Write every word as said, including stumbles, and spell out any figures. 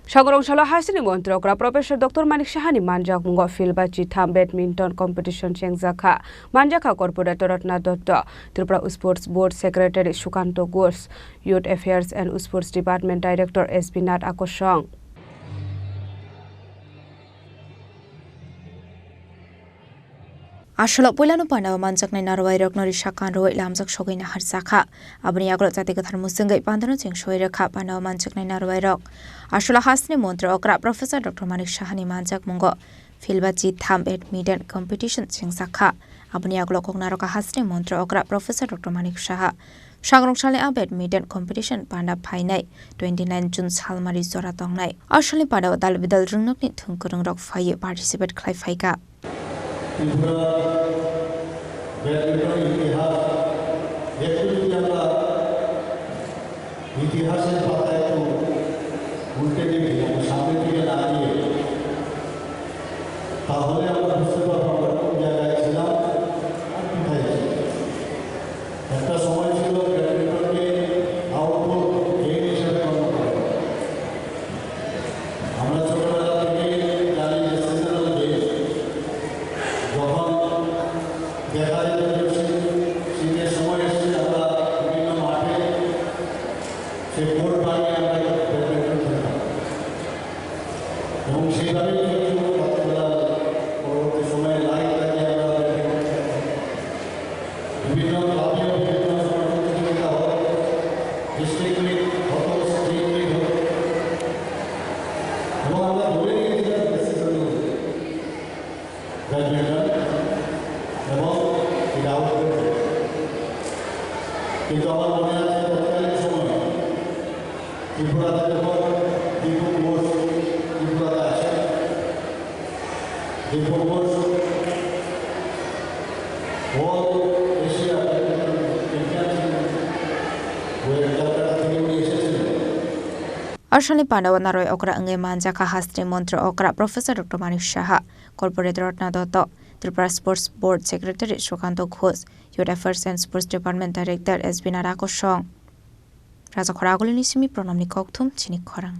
Songrong salo hasteni montri okra Professor Doctor Manik Sahani manjakmungo Philba chitham badminton competition chengjakha. Manjakha Corporator Ratna Dotto, Tripura Sports Board Secretary Sukanto Ghosh, Youth Affairs and Sports Department Director S B Nath Akosong. Asolo puilano pandao manjaknai narwai rokno risa kanrwi lamjak sogwi naharjakha. Aboni yagulo jati kwthar musungwi pandano cheng soi rwkha pandao manjaknai narwai rok. Asolo hasteni montri okra Professor Doctor Manik Sahani manjakmungo Philba chitham badminton competition chengjakha. Aboni yagulo koknarok hasteni montri okra Professor Doctor Manik Saha. Songrong salni a badminton competition panda phainai twenty nine June salmari jora tongnai. Asolni pandao dal bidal rwngnokni thwng kwrwngrok phaiwi participate khlai phaikha. Tripura badminton ইতিহাস একটু যদি আমরা ইতিহাসের পাতায় একটু উল্টে দেখি, আমরা সামনের দিকে না গিয়ে, তাহলে আমরা বুঝতে পারবো আমরা কোন জায়গায় ছিলাম আর কোথায় আছি। একটা সময় ছিল ব্যাডমিন্টনকে আউটডোর গেম হিসাবে গণ্য করা হতো। আমরা ছোটবেলা থেকে জানি যে সিজনাল গেম, যখন দেখা যেত যে শীত, শীতের সময় এসছে, আমরা বিভিন্ন মাঠে সেই কোর্ট বানিয়ে আমরা ব্যাডমিন্টন খেলতাম। এবং সেইভাবেই ছোট ছোট বাচ্চারা পরবর্তী সময়ে লাইন লাগিয়ে আমরা ব্যাডমিন্টন খেলতাম। বিভিন্ন ক্লাবে বিভিন্ন সময় প্রতিযোগিতা হতো, ডিস্ট্রিক্ট মিট হতো, স্টেট মিট হতো। এবং আমরা ধরে নিয়েছিলাম যে সিজনাল ব্যাডমিন্টন এবং এটা আউটডোর। কিন্তু আমার মনে আছে তৎকালীন সময় ত্রিপুরাতে যখন দীপু ঘোষ ত্রিপুরাতে আসেন, Dipu Ghosh all Asia badminton championship ওই ক্যালকাটা থেকে উনি এসেছিলেন। Asolni pandao narwai okra wngwi manjakha hasteni montri okra Professor Doctor Manik Saha, Corporator Ratna Dotto, Tripura Sports Board Secretary Sukanto Ghosh, Youth Affairs and Sports Department Director S B Nath Akosong. Rajakhor Agulini simi Pranamni kokthum chini khorang.